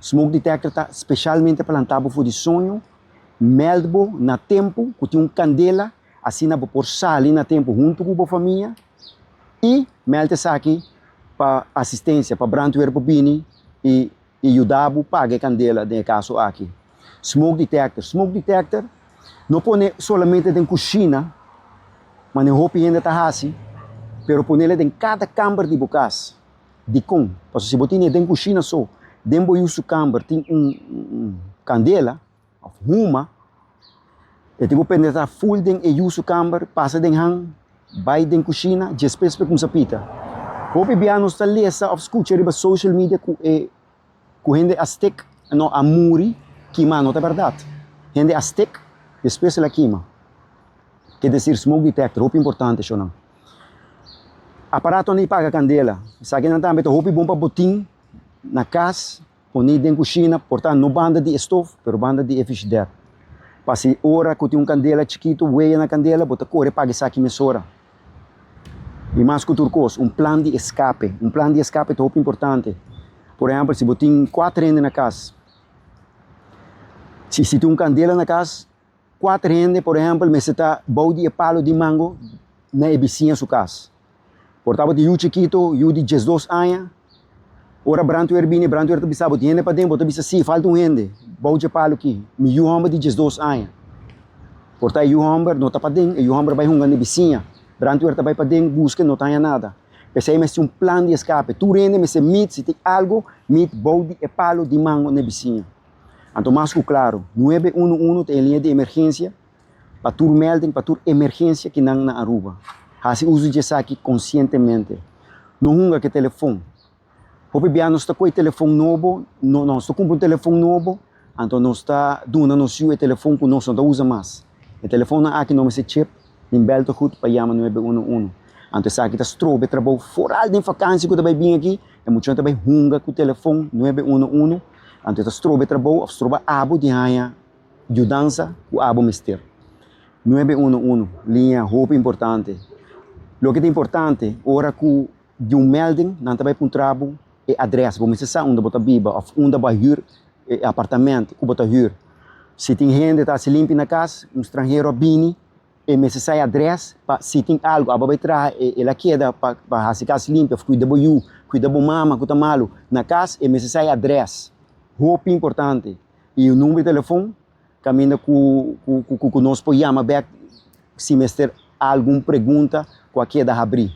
Smoke detector ta specialmente pa lanta bo for di soño, meld bo na tempo cu tin un candela, asina bo por sali na tempo hunto cu bo famia y meld esaki pa asistencia, pa brandweer por bini y yuda bo paga e candela den e caso aki. Smoke detector. Smoke detector no pone solamente den cushina, manera hopi hende ta haci, pero ponele den cada camber di bo cas. Dicon? Pasobra si bo tene den cushina so, den bo yu su camber tin un candela of huma, e tin cu penetra full den e yu su camber, pasa den han, bay den cushina, despues pa cuminsa pita. Hopi bia nos ta lesa of scucha riba social media cu e cu hende a stek, no, a muri kima, no ta berdad. Hende a stek, despues el a kima. Ke decir, smoke detector, hopi importante, shonan. Aparatonan di paga candela, esakinan tambe ta hopi bon pa bo tin na cas, pone den cushina, por ta no banda di e stof, pero banda di e frigider. Pa si ora cu tin un candela chikito, weya na candela, bo ta core paga esaki mesora. Y mas cu tur cos, un plan di escape. Un plan di escape ta hopi importante. Por ehempel, si bo tin cuater hende na cas, si tin un candela na cas, cuater hende, por ehempel, mester ta bou di e palo di mango na e bisiña su cas. Por ta bo tin yu chikito, yu di 12 aña, ora brandweer bini, brandweer ta bisa: "Bo tin hende paden?" Bo ta bisa: "Si, falta un hende, bou di e palo aki, mi yu homber di 12 aña." Por ta e yu homber no ta paden, e yu homber a bay hunga na bisiña. Brandweer ta bay paden, busca, no ta haya nada. P'esey mester un plan di escape. Tur hende mester meet, si tin algo, meet bou di e palo di mango na bisiña. Anto mas cu claro, 911 ta e liña di emergencia pa tur melding, pa tur emergencia cu nan na Aruba. Haci uso di esaki conscientemente. No hunga cu telefon. Hopi bia nos ta cu telefon nobo, no, nos ta cumpra un telefon nobo, anto nos ta duna nos e telefon cu nos no ta usa mas. E telefon aki no mester chip, nin bel goed pa yama 911. Anto esaki ta strobe trabou, vooral den vakantie cu ta bay bin aki, e mucha ta bay hunga cu telefon 911, anto ta strobe trabou of stroba abo di haya yudansa cu abo mester. 911, liña hopi importante. Loke ta importante, ora cu di un melding, nan ta bay puntra bo e adres, bo mester sa unda bo ta biba of unda bo a huur e apartamento cu bo ta huur. Si tin hende ta haci limpi na cas, un stranhero a bini, e mester sa e adres pa si tin algo, abo bay traha, el a keda pa haci cas limpi of cuida bo yu, cuida bo mama cu ta malo na cas, e mester sa e adres. Hopi importante. Y e number di telefon, caminda cu nos por yama back si mester algun pregunta cu a keda habri.